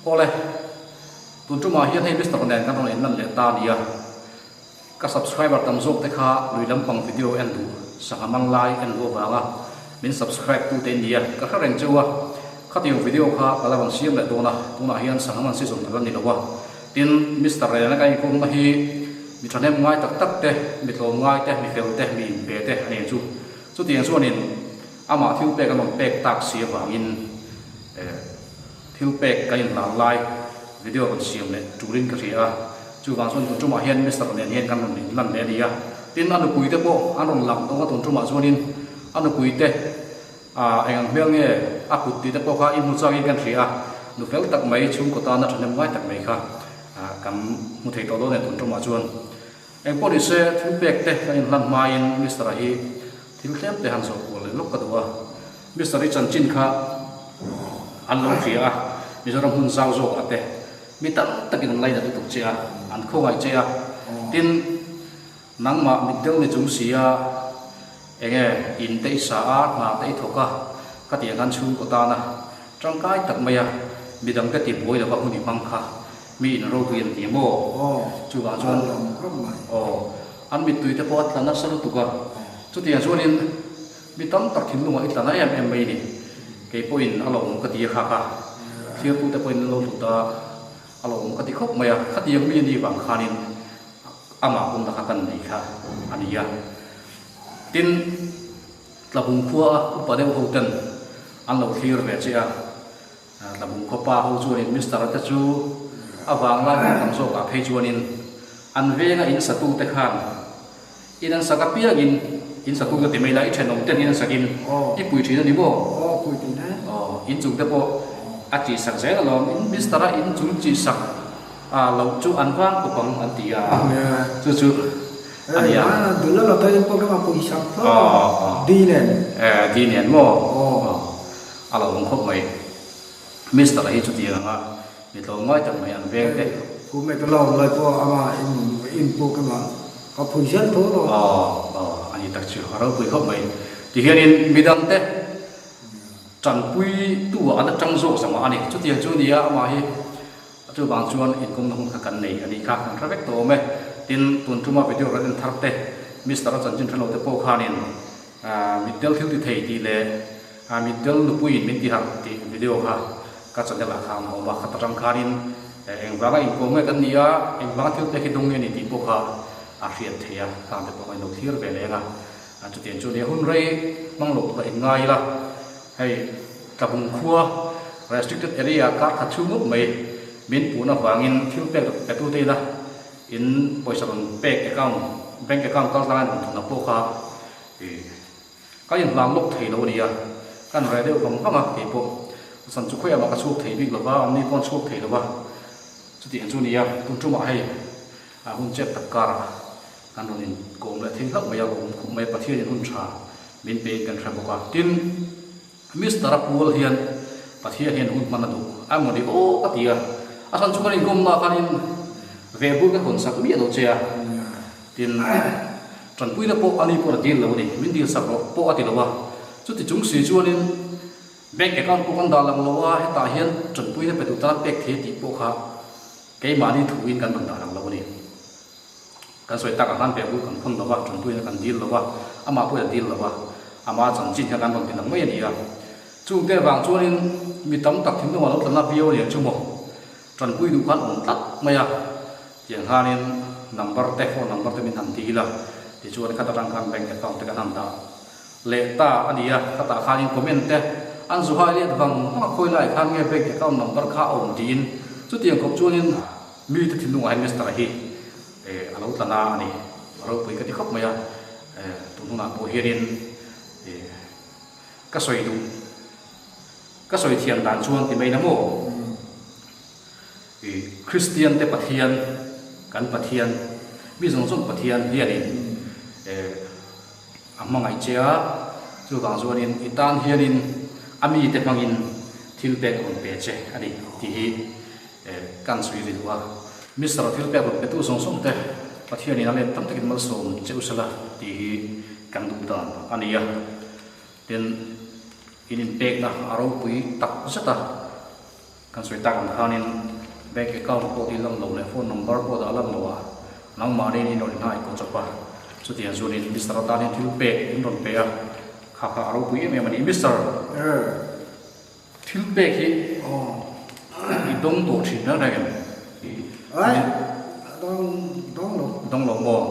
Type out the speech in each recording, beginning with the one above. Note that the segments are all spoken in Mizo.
Awle, tun tumah hian hei Mister nen kan rawn inlan leh ta a nia. Ka subscriber tam zawk te kha lui lampang video en duh, sangha mang lai en duh avanga min subscribe tu te in nia. Ka hre reng cheu a, khatiang video kha ka la rawn siam leh dawn a, tunah hian sangha man season a la ni lo a. Tin, Mister Rena ka inkawmna hi mi thahnem ngai tak tak te, mi tlawm ngai te, mi fel te, mi inpe te a ni ang chu. Chutiang chuanin amah thil pek an rawn pek tak si avangin thil pek kan inhlan lai video rawn siam leh turin ka hria a, chuvang chuan tun tumah hian Mister nen hian kan rawn inlan leh a ni a. Tin, a nupui te pawh an rawn lang tawng a tun tumah chuanin a nupui te Ah, eng ang hmel nge a kut tih te pawh kha i hmu changin kan hria a, nu fel tak mai chhungkaw tana thahnem ngai tak mai kha kan hmu thei tawh dawn e tun tumah chuan. Eng pawh ni se thil pek te kan inhlan hmain Mister-a hi thil tlem te han zawh kual leh lawk ka duh a, Mister i chanchin kha an lo hria a, Mizoram hmun zau zawk ah te mi tam takin an lainat lutuk che a, an khawngaih che a, tin, Nangmah mit deuh ni chung si a, enge in te i sa a, hna te i thawk a, ka tih ang khan chhungkaw tana tangkai tak mai a, midang te ti buai lova hun i hmang kha mi in ropui an ti maw? Chuvang chuan aw an mittui te pawh a tla nasa lutuk a, chutiang chuanin mi tam tak thinlungah i tla na em em mai ni, kei pawhin a lo awm ka ti a kha kha thirtute pawhin an lo hlut a, a lo awm ka ti khawp mai a, khatiang mi a nih vang khanin Amah pumna kha kan nei kha a ni a. Tin, Tlabung khua a upa deuh ho ten an lo thlir ve che a. Tlabung khaw pa ho chuanin Mister te chu a vang lai hun tam zawkah phei chuanin an venga in satu te khan in an sak apiangin in satu te ti mai la i thenawm ten in an sakin i pui thin a ni maw? Aw pui thin e. Aw in chung te pawh a tih sak zel alawm in Mister a in chung tih sak A loh chu an vang khawp ang an ti a, chu chu a ni a. Dula lo takin pawh kha pawisa thlawt di nen. Di nen maw? A lo awm khawp mai. Mister a hi chutiang anga mi tlawm ngai tak mai an veng te. Pu Meka lo awm lai pawh ama in pawh kha ka phui zel tho lo. A ni tak chu a ropui khawp mai. Tihianin midangte tanpui tu ah an atang zawk zawng a ni. Chutiang chu a ni a, amah hi. Chuvang chuan inkawmna hun kha kan nei a nih kha kan hre vek tawh awm e. Tin, tun tuma video rawn en thar te, Mister a chanchin hrelo te pawh khanin mitdel thil ti thei tih leh mitdel nupuiin min ti harh tih video kha ka channel ah khan a awm a. Khat atang khanin engvanga inkawm nge kan ni a, engvanga thil te khi dawng nge ni tih pawh kha a hriat theih a, khang te pawh kha in lo thlir ve leng a. Chutiang chu nia hun rei hmang loh tura inngai ila. Hei Tlabung khua restricted area kar khat chhung ngawt mai min puhna vangin thil pek petute ila in pawisa rawn pek account bank account kal tlanga in rawn thawhna pawh kha ih ka inhlang lawk thei lo a nia, kan reh deuh vang vang a keipawh san chu khawiah mah ka chhuak thei bik lova an ni pawh an chhuak thei lova chutiang chu a nia tun tumah hei a hun chep tak karah Kan rawn inkawm leh thei hlauh mai a, awm khawp mai a, Pathianin hun tha min pein kan hre bawk a. Tin, Mister a pual hian Pathian hian hun hman a duh a emaw ni aw ka ti a, a chhan chu kan inkawmna ah khanin ve bur ka hawn sak miah lo che a. Tin, tanpuina pawh ani pawh a dil lo a ni, min dil sak rawh pawh a ti lo a. Chuti chung si chuanin bank account pawh kan dah lang lo a, hetah hian tanpuina pe duh tan pek thei tih pawh kha keimahni thuin kan rawn dah lang lo a ni. Kan sawi tak ang khan ve bul kan khawn lo va, tanpuina kan dil lo va, amah pawhin a dil lo va, ama chanchin kha kan rawn ti lang mai a ni a. Chungte avang chuanin mi tam tak thinlungah lo tlanna viau a ni ang chu maw? Tanpui duh khan awm tlat mai a, tiang khanin number te, phone number te min han dil a, tichuan khat atang khan bank account te kan han dah leh ta a ni a, khatah khanin comment te an zu hai let vang vang a, khawi laiah khan nge bank account number kha a awm tiin chutiang khawp chuanin Mite thinlungah hian Mister hi a lo tla na a ni. A ropui ka ti khawp mai a, tun hunah pawh hianin ka sawi duh, ka sawi thiam dan chuan ti mai na maw? Kristian te Pathian, kan Pathian, mi zawng zawng Pathian hianin a hmangaih che a, chuvang chuanin i tan hianin a mite hmangin thil pek a rawn pe che a ni tih hi Kan sawi ri duh a, Mister thil pek rawn petu zawng zawng te Pathianin a let tam takin malsawm che u sela tih hi kan duh dan a ni a. Tin, in inpekna a ropui tak zet a. Kan sawi tak ang khanin bank account pawh dil lang lo leh phone number pawh dah lang lo a, nangmahniin in rawn inhai kaw chawp a, chutiang chuanin Mister atan hian thil pek in rawn pe a, kha kha a ropui em em a ni. Mister, thil pek hi i dawng tawh thin reng reng em? Ai, dawng dawng lo. Dawng lo maw?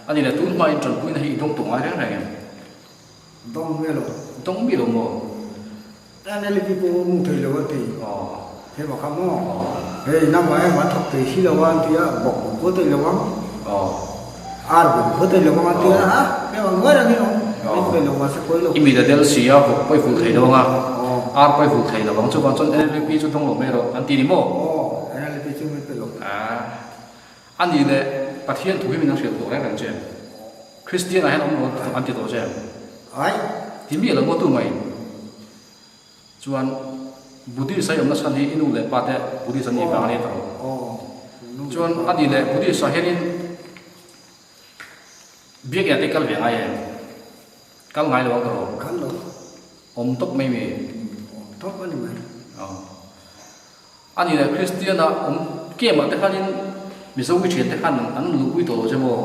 A ni le, tun hmain tanpuina hi i dawng tawh ngai reng reng em? Dawng mi lo. Dawng mi lo maw? NLP pawh mu thei lo an ti. He ma kha maw? Hei nangmah em an thawk thei si lo a an ti a, bawk bawk pawh thei lo ang, ar bawk pawh thei lo ang an ti a, a he ma ngawi reng in awm, min pe lo mahse pawi lo. I mit a del si a, vawk pawi vulh thei lo ang a, ar pawi vulh thei lo ang, chuvang chuan NLP chu dawng lo mai rawh an ti ni maw? Aw, NLP chu min pe lo. A nih leh Pathian thu hi min an hrilh tawh reng reng che em? Kristian ah hian awm lo an ti tawh che em? Ai! Ti miah lo maw tu mai? Chuan Buddhist a i awmna chhan hi i nu leh pa te Buddhist an nih vang a ni tawh. Chuan a nih leh Buddhist ah hianin biakina te kal ve ngai em? Kal ngai lo ang tawh. Kal lo. Awm tawp mai mi? Awm tawp a ni mai. A ni leh Kristian ah awm camp ah te khanin Mizo i thian te khan an luhpui tawh lo che maw?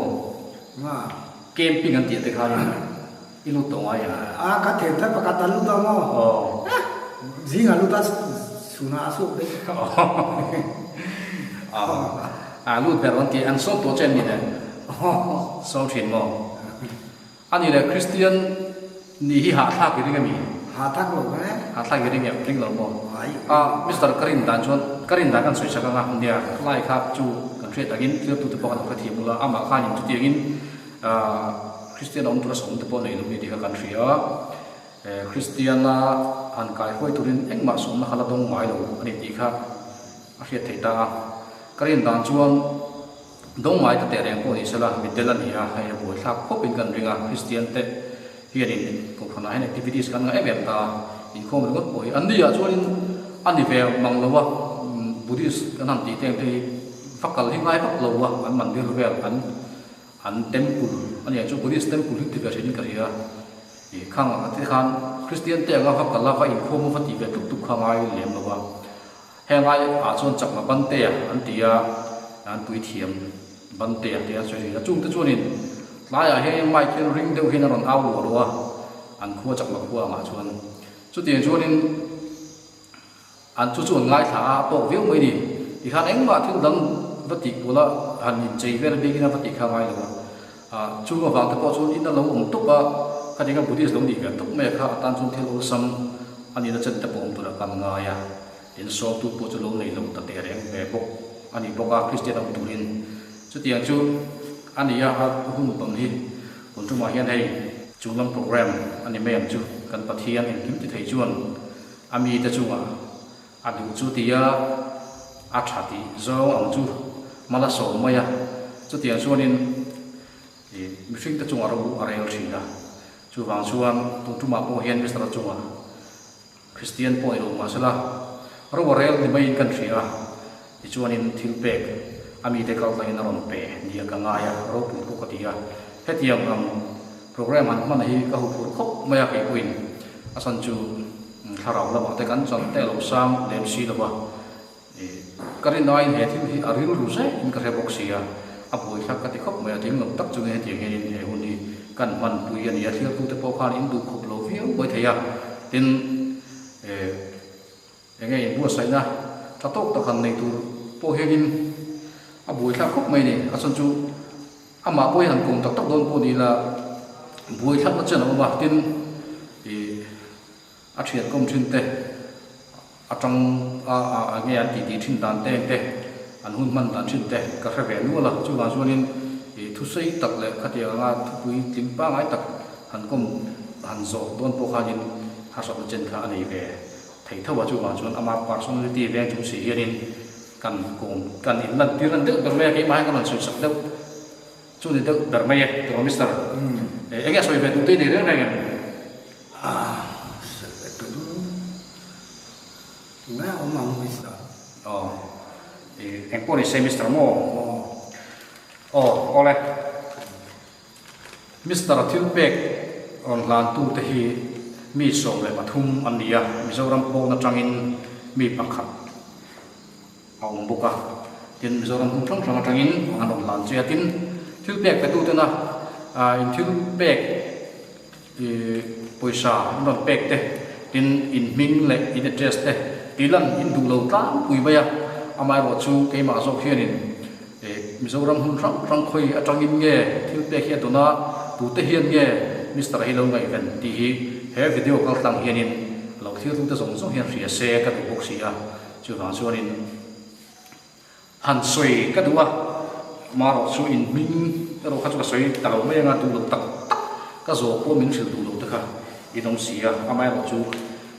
Nga. Camping an tih te khanin i lut tawh ngai em? A ka then thar pakhat an lut a maw? Aw. Zing a lut a chhunah a chhuak daih. Aw. A lut ber an ti an sawm tawh che em ni le? Sawm thin maw? A ni leh Kristian nih hi hahthlak i ring a mi? Hahthlak lo e. Hahthlak i ring em? Ring lo maw? A, Mister ka rin dan chuan ka rin dan kan sawi sak ang a, nia lai kha chu kan hriat angin thiltu te pawh kan lo hrethiam ula, amah khanin chutiangin Kristian a awm tura sawm te pawh nei lo mi tih kha kan hria a, Kristiana han kaihruai turin engmah sawmna kha la dawng ngai lo a ni tih kha a hriat theih ta a, ka rin dan chuan Dawng ngai ta teh reng pawh ni sela, mitdel a ni a, hei a buaithlak khawp in kan ring a, Kristian te hianin kohhranah hian activities kan ngah em em ta a, inkhawm ringawt pawh hi an ni ah chuanin a ni ve mang lo a, Buddhist kan han tih te ang te hi va kal hi ngai vak lo a, an mandir vel an an temple a nia chu Buddhist temple hi ti ve thin in ka hria, ih khang ang te khan Kristian te anga va kal a va inkhawm a va tih ve tuk tuk kha ngai lem lo a. Heng ai ah chuan chakma Bantea an ti a, an puithiam Bantea tih an sawi thin a. Chungte chuanin tlaiah hian mic hian ring deuh hian a rawn au luah luah a, an khua chakma khua angah chuan. Chutiang chuanin an chu chu an ngaithla a, a tawk viau mai ni. Tikhan engmah thil dang va tih kual a, han inchei vel biakin a va tih kha ngai lo a. Ah, chung avang te pawh chuan in a lo awm tawp a, khatiang a Buddhist lo nih ve tawp mai a kha atan chuan thil awlsam a nihna chen te pawh awm turah kan ngai a. Tin sawmtu pawh chu lo nei lo ta teh reng ve bawk a ni bawk a, Kristian awm turin chutiang chu a ni a, a hun tawn hi hun tumah hian hei chunglam program a ni mai ang chu, kan Pathian engkim ti thei chuan a mite chungah a duh chu tia a tha tih zawng ang chu mal a sawm mai a, chutiang chuanin ih mihringte chungah ro a rel thin a, chuvang chuan tun tumah pawh hian Mister a chungah Kristian pawh ni lo mahsela ro a rel ni maiin kan hria a, tichuanin thil pek a mite kal tlangin a rawn pe nia ka ngai a, ropui pawh ka ti a, hetiang ang program han hman hi ka huphurh khawp mai a kei pawhin a chhan chu thlarau lamah te kan chan te a lo sang lem si lo va, ka rin aiin he thil hi a rilru zetin ka hre bawk si a, a buaithlak ka ti khawp mai a, tling lo tak chungin hetiang hianin he hun hi kan hmanpui a ni a, thiltute pawh khan in duh khawp lo viau mai thei a, tin eng nge inbuatsaihna tha tawk tak han nei tur pawh hianin a buaithlak khawp mai a ni, a chhan chu amah pawh hi han kawm tak tak dawn pawh ni ila buaithlakna chen a awm a, tin ih. A thian kawm thin te atang a a nge an titi thin dan te te an hun hman dan thin te ka hre ve nual a, chuvang chuanin ih thusei tak leh khatiang anga thupui tling pangngai tak han kawm han zawh dawn pawh khanin harsatna chen kha a nei ve thei tho a, chuvang chuan ama personality veng chung si hianin kan kawm kan inlantir an deuh ber mai a, keimah hian ka rawn sawisak deuh. Chu ni deuh ber mai e, tiraw Mister. Eng nge sawi ve duh te i nei reng reng em? Ah, sawi ve duh duh mai a awm ang Mister. Aw, eng pawh ni se Mister maw? Aw, awle. Mister thil pek rawn hlan tu te hi mi 13 an ni a, Mizoram pawn atangin mi pakhat. a awm bawk a. Tin, Mizoram hmun hrang hrang atangin an rawn hlan che a. Tin, thil pek petutena in thil pek ih pawisa in rawn pek te, tin in hming leh in address te tih lan in duh lo tlangpui mai a. Amaherawh chu keimah zawk hianin ih Mizoram hmun hrang hrang khawi atangin nge thil pek hi a dawn a, tute hian nge Mister hi lo ngaihven tih hi he video kaltlang hianin lo thiltute zawng zawng hian hria se ka duh bawk si a. Chuvang chuanin han sawi ka duh a, marawh chu in hming erawh kha chu ka sawi ta lo mai anga duh lo tak tak ka zawh pawh min hrilh duh lo te kha in awm si a, amaherawh chu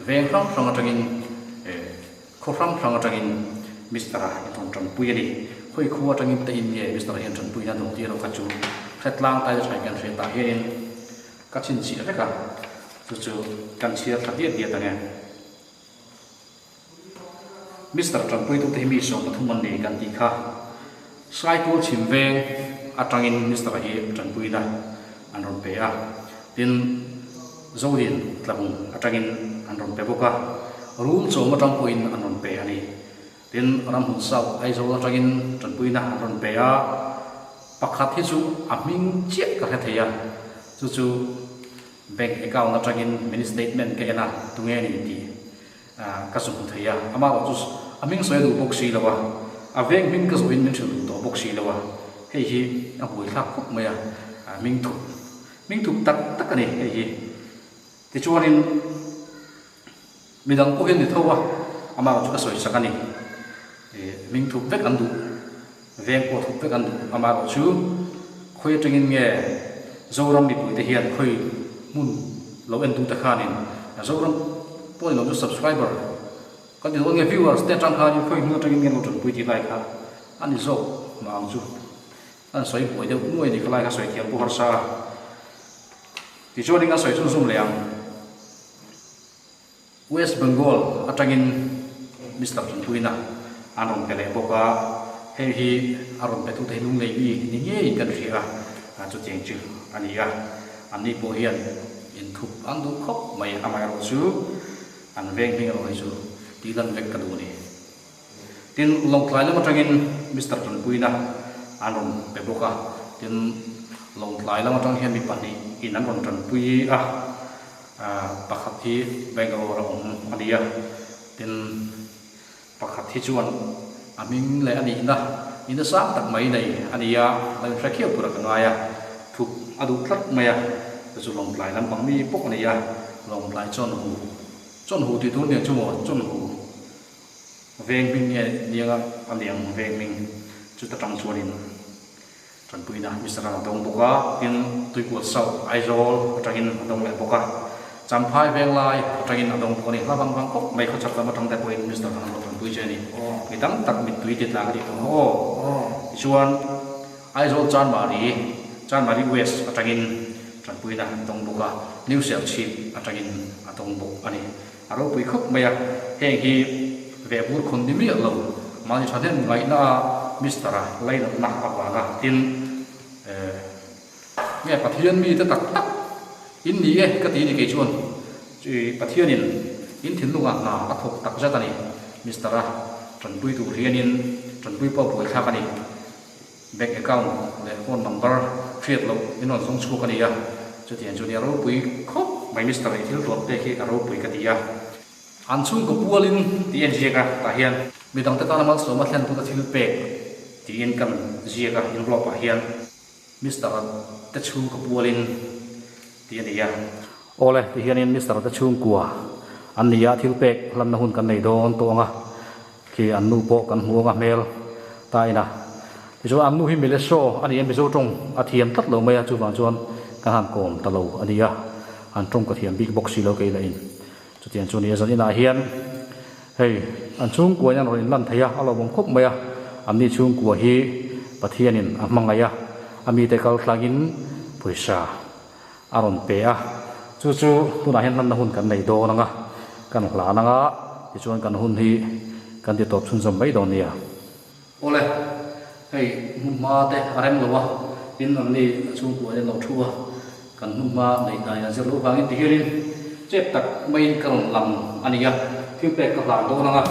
veng hrang hrang atangin eh khaw hrang hrang atangin Mister-a in rawn tanpui a ni. Khawi khua atangin te in nge Mister-a hian tanpuina dawn tih erawh kha chu hre tlang tai te thain kan hre tah hianin ka chhinchhiah vek a, chu chu kan chhiar thla diat diat ang e. Mister Tanpuitute hi mi 13 an nei kan tih kha Saitual chhim veng atangin Mister hi tanpuina an rawn pe a, tin Zodin tlabung atangin an rawn pe bawk a, Rul chawm atang pawhin an rawn pe a ni. Tin Ramhmun South Aizawl atangin tanpuina an rawn pe a, pakhat hi chu a hming chiah ka hre thei a, chu chu Bank account atangin mini statement ka en a, tunge ni tih ka zu hmu thei a, amah erawh chu a hming sawi a duh bawk si lo a, a veng hming ka zawhin min hrilh duh tawh bawk si lo a, hei hi a buaithlak khawp mai a, hming thup hming thup tak tak a ni hei hi. Tichuanin midang pawh hian ni tho a, amah erawh chu ka sawi chak a ni, hming thup vek an duh. Veng pawh thup vek an duh. Amaherawhchu khawi atangin nge Zoram mipuite hian khawi hmun lo en tute khanin Zoram pawh ni lo chu subscriber kan ti dawn nge viewers te atang khanin khawi hmun atangin nge an lo tanpui tih lai kha a ni zawk mah ang chu. An sawi buai deuh nuai a ni kha lai kha sawi thiam pawh harsa a. Tichuanin kan sawi chhunzawm leh ang. West Bengal atangin Mister Tanpuina an rawn pe leh bawk a, hei hi a rawn pe tute hi lunglei mi ni ngeiin kan hria a, chutiang chu a ni a, anni pawh hian inthup an duh khawp mai, amaherawhchu an veng hming erawh hi chu tihlan vek ka duh a ni. Tin, Lawngtlai lam atangin Mister Tanpuina an rawn pe bawk a, tin, Lawngtlai lam atang hian mi pahnih in an rawn tanpui a, pakhat hi Bangalore a awm a ni a, tin, pakhat hi chuan a hming leh a nihna nihna sang tak mai nei a ni a, lo inhre khiau tur a ka ngai a, thup a duh tlat mai a, chu chu Lawngtlai lampang mi pawh a ni a, Lawngtlai Chawnhu, Chawnhu tih tur nia chu maw, Chawnhu. Veng hming nge nianga a liang veng hming chuta tang chuanin tanpuina Mister a dawng bawk a, tin Tuikual South Aizawl atangin a dawng leh bawk a, Champhai Venglai atangin a dawng bawk a ni. Hla vang vang khawp mai khawchhak lam atang te pawhin Mister an lo tanpui che a ni. Mi tam tak mittui ti tla ka tih tawh aw. Tichuan Aizawl Chanmari, Chanmari West atangin tanpuina a dawng bawk a, New Serchhip atangin a dawng bawk a ni. A ropui khawp mai a, heng hi vehbur khawn ni miah lo, mahni thahnem ngaihna a Mister-a lainatna avanga tin nge Pathian mite tak tak in ni e ka ti ni kei chuan Pathianin in thinlungah hna a thawk tak zet a ni, Mister-a tanpui tur hianin tanpui pawh buaithlak a ni. Bank account leh phone number hriat loh min rawn zawng chhuak a ni a, chutiang chu nia ropui khawp mai Mister i thil tuan pek hi a ropui ka ti a. An chhungkaw pualin tih a inziak a, tah hian midang te tana malsawma thlen tuna thil pek tiin kan ziak a envelope ah hian Mister a te chhungkaw pualin tih a ni a. Awle ti hianin Mister te chhungkua an ni a, thil pek hlanna hun kan nei dawn tawh ang a. Khi an nu pawh kan hmu anga hmel ta ina. Tichuan an nu hi mile show a ni a, Mizo tawng a thiam tlat lo mai a, chuvang chuan kan han kawm ta lo a ni a, an tawng ka thiam bik bawk si lo kei lah in. Chutiang chu a ni a, zan inah hian hei an chhungkua in an rawn inlan thei a, a lawmawm khawp mai a, anni chhungkua hi Pathianin a hmangaih a, a mite kal tlangin pawisa a rawn pe a, chu chu tunah hian hmanna hun kan nei dawn ang a, kan hlan ang a, tichuan kan hun hi kan ti tawp chhunzawm mai dawn nia. Awle, hei hmunhma te a rem lo a, tin an ni chhungkua te an lo thu a, kan hmunhma neih dan in a zir loh vangin ti hianin chep tak maiin ka rawn lang a ni a, thil pek ka hlan dawn ang a.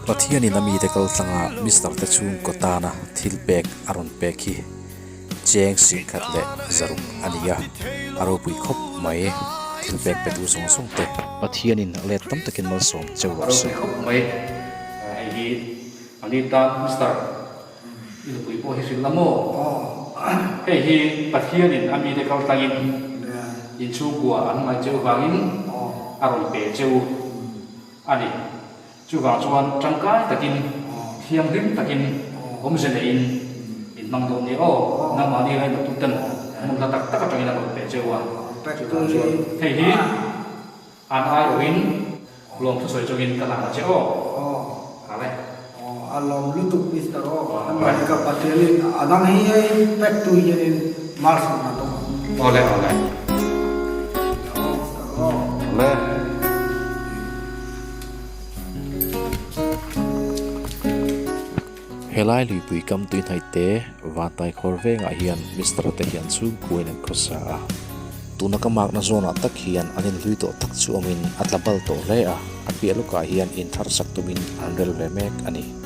Pathianin a mite kaltlanga Mister te chhungkaw tana thil pek a rawn pek hi cheng singkhat leh zaruk a ni a, a ropui khawp mai thil pek petu zawng zawng te. Pathianin a let tam takin malsawm cheu rawh se. A ropui khawp mai hei hi a ni tan Mister i nupui pawh hi hrilh la maw? Hei hi Pathianin a mite kaltlangin inchhungkua an hmangaih cheu vangin a rawn pe cheu a ni. Chuvang chuan tangkai takin, thianghlim takin, awmze neiin in hmang dawn nia aw, nangmahni ngaihtuah tuten hmun hla tak tak atangin a rawn pe cheu a. Chuvang chuan hei hi an aiawhin lawmthu sawi chungin ka hlan a che aw. Hal e. A lawm lutuk Mister aw, anmahni ka Pathianin a dang hi hei pek tu hianin malsawmna dawng ang. Awle awle. Aw Mister aw. Awle. Helai luipui kam tui hnaih te Vantai khawr vengah hian Mister te hian chhungkuain an khawsa a. Tuna ka makna zawnah tak hian an inhlui tawh tak chu awmin a tla bal tawh hle a, a piah lawkah hian inthar sak tumin an rel ve mek a ni.